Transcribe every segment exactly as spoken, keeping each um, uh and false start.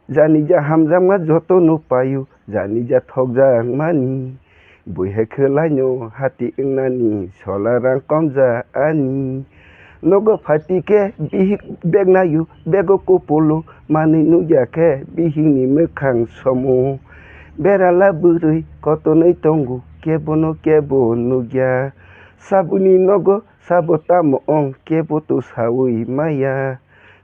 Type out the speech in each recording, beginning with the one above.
Jani ja hamjakma joto no paio, jani ja thokjakmani. Bui hai khe laino hati wngnani, sola rang komja ani. Nogo phati khe bihik bag naio, bego kupuluk manwi nukya khe bihikni mwkhang somo. Berala bwrwi kotonwi tongo, kebono kebo nukya. Saboni nogo sabo tamo ong, kebo to sawi maya.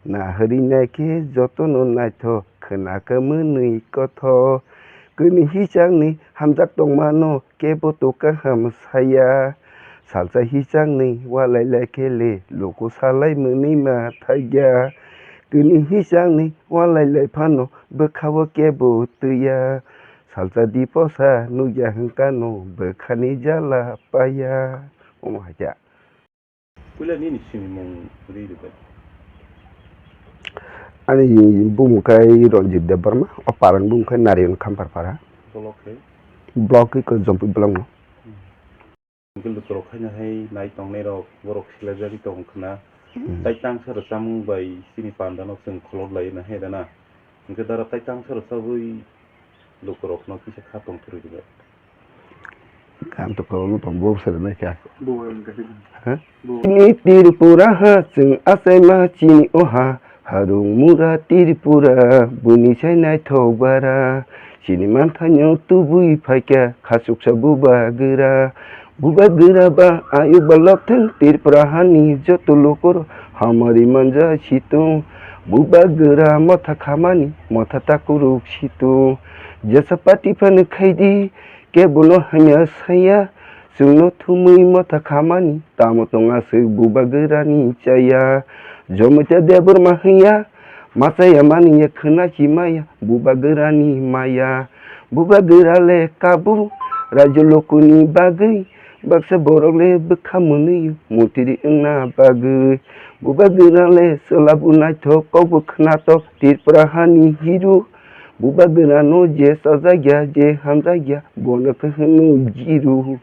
Nahwrwi naikhe jotono naithok, khwnakhe mwnwi kothok. Kwnwi hichangni hamjak tongmano kebo to kaham saya. Salsa hichangni walai lai khe le luku salai mwnwi ma thaiya. Kwnwi hichangni walai lai phano bwkhao kebo twiya. Salsa diposa nukya hwnkano bwkhani jala paiya. Omo hai khe. Puila nini sinimung ri rwdi. Ani bumung khai Ranjit Debbarma, o parang bumung khai Narayan Khampar para. Block khai? Block khai ko Jampui block no. Hwnkhe lukurok khaina hai nai tongnai rok, borok silajagwi tong khna. Hmm. Tai tangsa rw chamung bai chini panda no chwng kholot lai na hai da na. Hwnkhe dara tai tangsa rw chabwi lukurok no kisa kha tong phuru rwdi. Ang to kolokno tong bo bwsai rwnai kha. Bo ang kha. Ha? Bo. Chini Tripura ha chwng achaima chini o ha. Harung mura Tripura buni sai naithok bara. Chini manthaino tubui phaikha khachuksa bubagra. Bubagra ba ayuk ba loktheng Tripura hani joto lukurok hamari manja situng. Bubagra motha khamani motha takuruk situng. Jesa party phano khaidi. Kebono hamya saya, chwngno thumwi motha khamani, tamo tong aswk bubagrani chaya. Jomoita Debbarma hwnya, machaya mani ya khwna si maya, bubagrani maya. Bubagra le kabu, rajyo lokoni bagwi, baksa borok le bwkha mwnwi mutiri wngna bagwi. Bubagra le chwla bo naithok, kok bo khnatok, Tripura hani hero. Bubagrano je chajakya, je hamjakya, bono khe hwno giro.